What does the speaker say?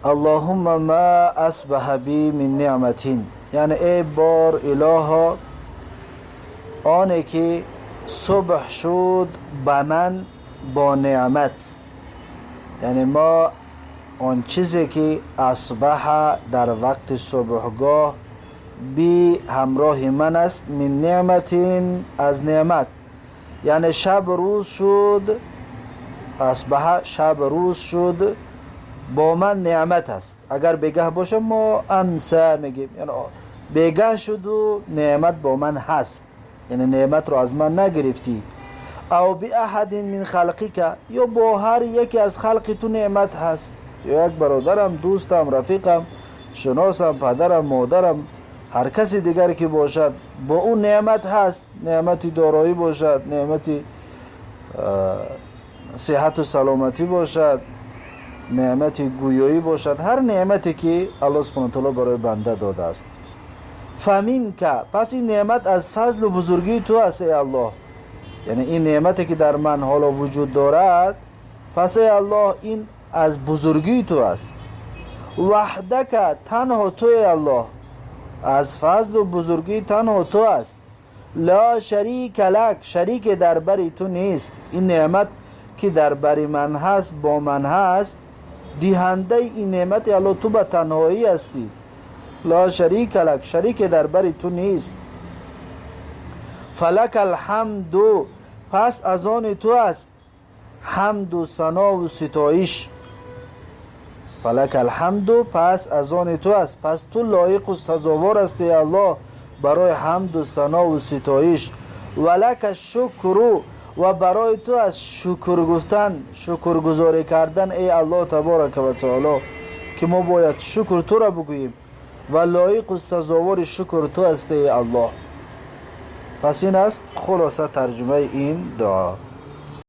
اللهم ما أصبح بي من نعمة, یعنی ای بار الها, آنی که صبح شد به من با نعمت, یعنی ما آن چیزی که أصبح در وقت صبحگاه, بي همراه من است, من نعمة از نعمت, یعنی شب روز شد, أصبح شب روز شد, با من نعمت است. اگر بگه باشه ما أمسى میگیم, یعنی بگه شد و نعمت با من هست, یعنی نعمت رو از من نگرفتی. أو بأحد من خلقك, یا با هر یکی از خلق تو نعمت هست, یا یک برادرم, دوستم, رفیقم, شناسم, پدرم, مادرم, هر کسی دیگر که باشد, با او نعمت هست, نعمتی دارایی باشد, نعمتی صحت و سلامتی باشد, نعمت گویایی باشد, هر نعمتی که الله سبحانه تعالی برای بنده داده است. فمنك, پس این نعمت از فضل و بزرگی تو است ای الله. یعنی این نعمتی که در من حالا وجود دارد, پس ای الله این از بزرگی تو است. وحدك تنها تو ای الله, از فضل و بزرگی تنها تو است. لا شریک لك, شریک در بری تو نیست. این نعمت که در بری من هست, با من هست, دهنده این نعمت الله تو به تنهایی هستی. لا شریک لك, شریک در بری تو نیست. فلك الحمد, پس از آن تو است حمد و ثنا و ستایش. فلك الحمد, پس از آن تو است, پس تو لایق و سزاوار هستی الله برای حمد و ثنا و ستایش. ولك الشكر, و برای تو از شکر گفتن, شکرگزاری کردن ای الله تبارک و تعالی, که ما باید شکر تو را بگوییم و لایق و سزاوار شکر تو هستی ای الله. پس این است خلاصه ترجمه این دعا.